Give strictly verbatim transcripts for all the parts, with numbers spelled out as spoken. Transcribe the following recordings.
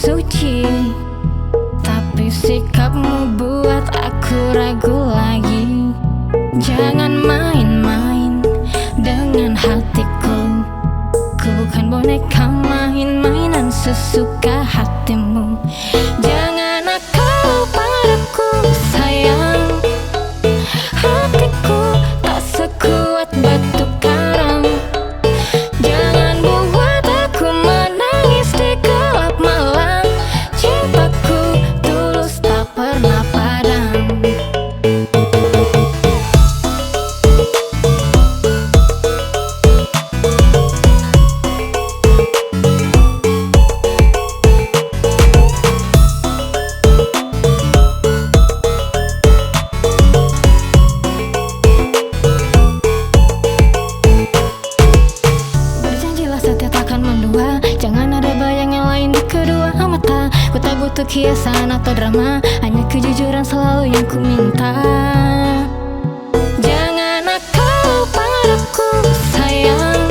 suci, tapi sikapmu buat aku ragu lagi. Jangan main-main dengan hatiku. Ku bukan boneka main-mainan sesuka hatimu. Jangan nakal padaku, sayang. Hatiku tak sekuat batu karang. Jangan buat aku menangis di gelap malam. Cintaku tulus tak pernah padam. Berjanjilah setia takkan mendua. Jangan ada bayangan lain di kedua mata. Ku tak butuh kiasan atau drama, hanya kejujuran selalu yang ku minta. Jangan nakal padaku, sayang.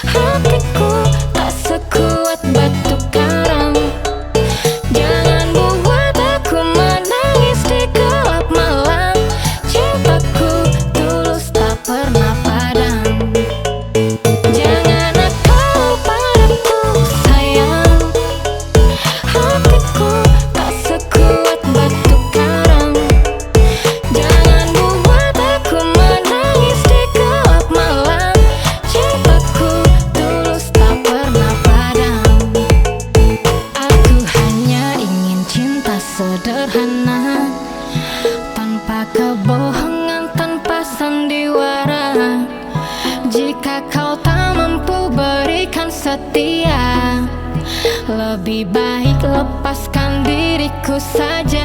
Hatiku tak sekuat batu karang. Jangan buat aku menangis di gelap malam. Cintaku tulus tak pernah padam. Jangan nakal padaku, sayang. Hatiku tak sekuat batu karang. Jangan buat aku menangis di gelap malam. Cintaku tulus tak pernah padam. Aku hanya ingin cinta sederhana, tanpa kebohongan, tanpa sandiwara. Jika kau tak mampu berikan setia, lebih baik lepaskan diriku saja.